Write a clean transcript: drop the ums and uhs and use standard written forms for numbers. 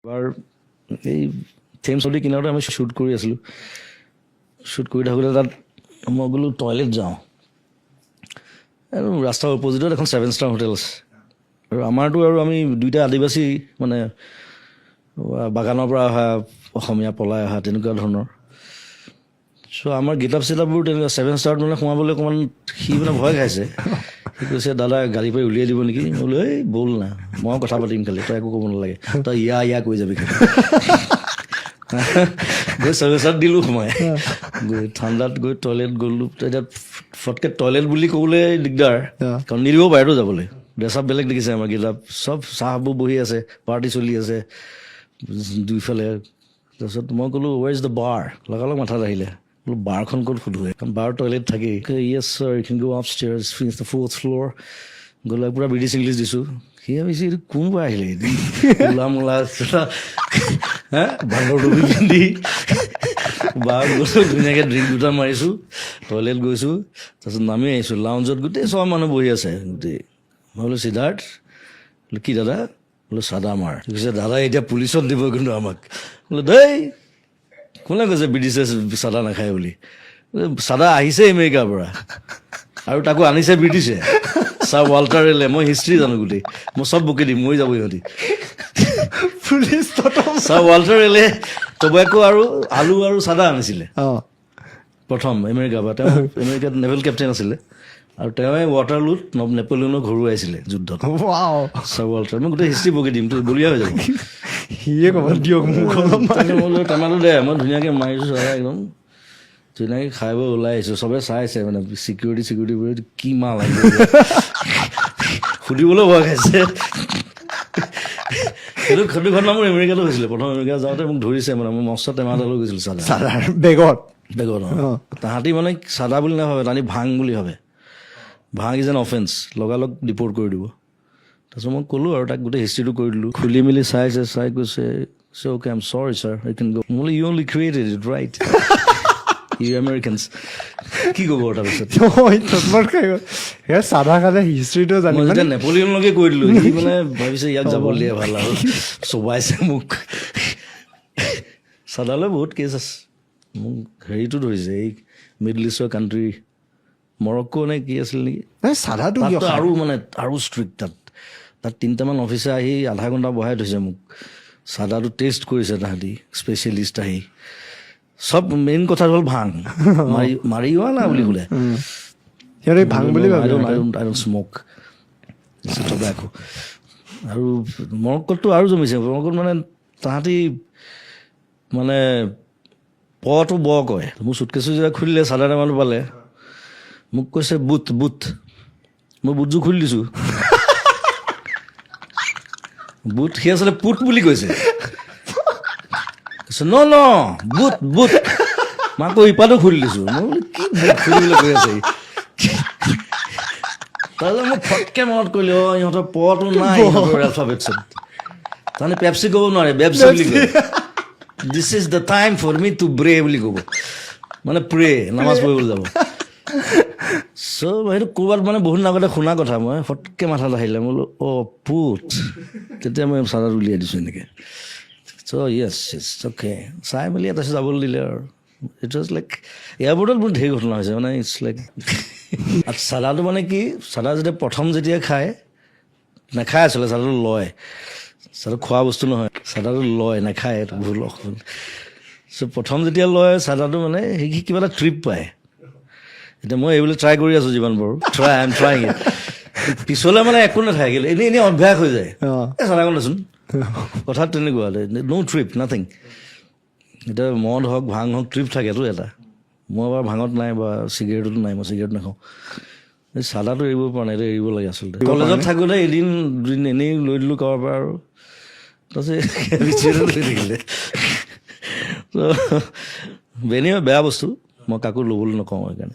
এবাৰ এই থেমছ নদীৰ কিনাৰতে আমি শ্বুট কৰি আছিলোঁ। শ্বুট কৰি থাকোঁতে তাত মই গ'লোঁ টয়লেট যাওঁ আৰু ৰাস্তাৰ অপজিটত এখন ছেভেন ষ্টাৰ হোটেল আছে। আৰু আমাৰতো আৰু আমি দুইটা আদিবাসী, মানে বাগানৰ পৰা অহা অসমীয়া, পলাই অহা তেনেকুৱা ধৰণৰ। চ' আমাৰ গেট আপ চেট আপবোৰ তেনেকুৱা। ছেভেন ষ্টাৰত মানে সোমাবলৈ অকণমান সি মানে ভয় খাইছে। সি কৈছে, "দাদা, গাড়ী পৰা উলিয়াই দিব নেকি?" মই বোলো, "এই ব'ল না, মই কথা পাতিম খালি, তই একো ক'ব নালাগে, তই ইয়া ইয়া কৈ যাবি খালি।" গৈ ছেভেন ষ্টাৰত দিলোঁ সোমাই। গৈ ঠাণ্ডাত গৈ টয়লেট গ'লোঁ। তেতিয়া ফটকৈ টয়লেট বুলি ক'বলৈ দিগদাৰ, কাৰণ নিদিব পাৰেতো যাবলৈ। ড্ৰেছ আপ বেলেগ দেখিছে আমাৰ গেট আপ চব। চাহাববোৰ বহি আছে, পাৰ্টি চলি আছে দুইফালে। তাৰপিছত মই ক'লোঁ, "Where is the bar?" লগালগ মাথাত আহিলে, বোলো বাৰখন ক'ত সোধোৱে, কাৰণ বাৰ টয়লেট থাকেই। "Yes sir, you can go upstairs, finish the fourth floor." গ'লে পূৰা ব্ৰিটিছ ইংলিছ দিছোঁ। সি ভাবিছে এইটো কোনোবা আহিলে, কোলা মোলা হা বান্দৰ টুপি পিন্ধি। বাৰত গৈছোঁ, ধুনীয়াকৈ ড্ৰিংক দুটা মাৰিছোঁ, টয়লেট গৈছোঁ, তাৰপিছত নামি আহিছোঁ। লাউঞ্জত গোটেই চব মানুহ বহি আছে গোটেই। মই বোলো, "সিদ্ধাৰ্থ।" বোলো, "কি দাদা?" বোলো, "চাদা মাৰ।" কৈছে, "দাদা, এতিয়া পুলিচত দিব কিন্তু আমাক।" বোলো, "দেই, কোনে কৈছে ব্ৰিটিছে চাদা নাখায় বুলি? চাদা আহিছে আমেৰিকাৰ পৰা আৰু তাকো আনিছে ব্ৰিটিছে, ছাৰ ৱাল্টাৰ ৰেলে। মই হিষ্ট্ৰী জানো গোটেই, মই চব বকি দিম, মৰি যাব ইহঁতি।" পুলিচ। ছাৰ ৱাল্টাৰ ৰেলে টবেকো আৰু আলু আৰু চাদা আনিছিলে প্ৰথম আমেৰিকাৰ পৰা। তেওঁ আমেৰিকাত নেভেল কেপ্টেইন আছিলে আৰু তেওঁৱে ৱাটাৰলুত নেপলিয়নক হৰুৱাইছিলে যুদ্ধত। ছাৰ ৱাল্টাৰ, মই গোটেই হিষ্ট্ৰী বকি দিম, তোৰ বলিয়া হৈ যাব। সিয়ে ক'ব, "দিয়ক মোক অলপ।" তাৰপিছত মই বোলো, "টেমাটো দে।" মই ধুনীয়াকৈ মাৰিছোঁ চাদা, একদম ধুনীয়াকৈ খাই বৈ ওলাই আহিছোঁ। চবে চাইছে, মানে চিকিউৰিটি চিকিউৰিটিবোৰে কি মাল আহিছে সুধিবলৈ ভয় খাইছে। সেইটো ঘটনা মোৰ আমেৰিকাতো হৈছিলে। প্ৰথম আমেৰিকা যাওঁতে মোক ধৰিছে, মানে মই মস্ত টেমা এটা লৈ গৈছিলোঁ চাদা। চাদাৰ বেগত? বেগত, অ। তাহাঁতি মানে চাদা বুলি নাভাবে, তাহাঁতি ভাং বুলি ভাবে। ভাং is an offence, লগালগ ডিপৰ্ট কৰি দিব। তাৰপিছত মই ক'লোঁ আৰু তাক গোটেই হিষ্ট্ৰীটো কৰি দিলোঁ। খুলি মেলি চাইছে, চাই কৈছে, "Okay, I'm sorry sir, I can go." বোলে, "You only created it, right, you Americans." কি ক'ব তাৰপিছত? থতমত খাই গ'ল। সেয়া চাদা খালে হিষ্ট্ৰীটো জানি মই মানে যেতিয়া নেপলিয়নলৈকে কৈ দিলোঁ, সি মানে ভাবিছে ইয়াক যাবলৈ দিয়ে ভাল আৰু চবাইছে মোক। চাদালৈ বহুত কেছ আছে। মোক হেৰিটো ধৰিছে, এই মিডল ইষ্টৰ কাণ্ট্ৰি মৰক্কো নে কি আছিল নেকি। নাই, চাদাটো কিয় তাততো খায়? আৰু মানে আৰু ষ্ট্ৰিক্ট তাত। তাত তিনিটামান অফিচাৰ আহি আধা ঘণ্টা বহাই থৈছে মোক। চাদাটো টেষ্ট কৰিছে তাহাঁতি, স্পেচিয়েলিষ্ট আহি চব। মেইন কথাটো হ'ল ভাং, মাৰিজুৱানা বুলি সোধে। সিহঁতে ভাং বুলি ভাবে। I don't smoke tobacco. আৰু মৰক্কোতটো আৰু জমিছে। মৰক্কোত মানে তাহাঁতি মানে পটো ব কয়। মোৰ চুটকেছটো যেতিয়া খুলিলে, চাদা টেমাটো পালে, মোক কৈছে, "বুট, বুট।" মই বুটযোৰ খুলি দিছোঁ। বুট, সি আচলতে পুট বুলি কৈছে। কৈছে, "ন ন, বুট, বুট।" মই আকৌ ইপাতো খুলি দিছোঁ। মই বোলো, কি বুট খুলিবলৈ কৈ আছে ই? তাৰপিছত মোক ফটকে মনত কৰিলে, অ ইহঁতৰ পটো নাই ইহঁতৰ এলফাবেটছত। তাৰমানে পেপচি ক'ব নোৱাৰে, বেপচি বুলি কয়। "This is the time for me to pray" বুলি ক'ব, মানে প্ৰে, নামাজ পঢ়িবলৈ যাব। চ' সেইটো ক'ৰবাত মানে বহুত দিন আগতে শুনা কথা, মই ফটকে মাথাত আহিলে। মই বোলো, অ' পুট। তেতিয়া মই চাদাত উলিয়াই দিছোঁ এনেকৈ। চ' য়েছ, ইটছ অ'কে। চাই মেলি তাৰপিছত যাবলৈ দিলে। আৰু it was like এয়াৰপৰ্টত মোৰ ঢেৰ ঘটনা হৈছে। মানে it's like চাদাটো মানে কি, চাদা যেতিয়া প্ৰথম যেতিয়া খায়, নাখায় আচলতে, চাদাটো লয়। চাদাটো খোৱা বস্তু নহয়, চাদাটো লয়, নাখায়, এইটো ভুল। চ' প্ৰথম যেতিয়া লয় চাদাটো, মানে সি কিবা এটা ট্ৰিপ পায়। এতিয়া মই এইবিলাক ট্ৰাই কৰি আছোঁ যিমান পাৰোঁ, try, I am trying. পিছলৈ মানে একো নাথাকে, এনেই এনেই অভ্যাস হৈ যায়। এই চাদাকণ দেচোন, কথাত তেনেকুৱা। ন' ট্ৰিপ, নাথিং। এতিয়া মদ হওক, ভাং হওক, ট্ৰিপ থাকেতো এটা। মই এবাৰ ভাঙত নাই বা চিগাৰেটতো নাই, মই চিগাৰেট নাখাওঁ। এই চাদাটো এৰিব পৰা নাই, এইটো এৰিব লাগে আচলতে। কলেজত থাকোঁতে এদিন দুদিন এনেই লৈ দিলোঁ কাৰোবাৰ পৰা আৰু তাৰপিছত লৈ থাকিলে। ত' বেয়া বস্তু, মই কাকো ল'বলৈ নকওঁ সেইকাৰণে।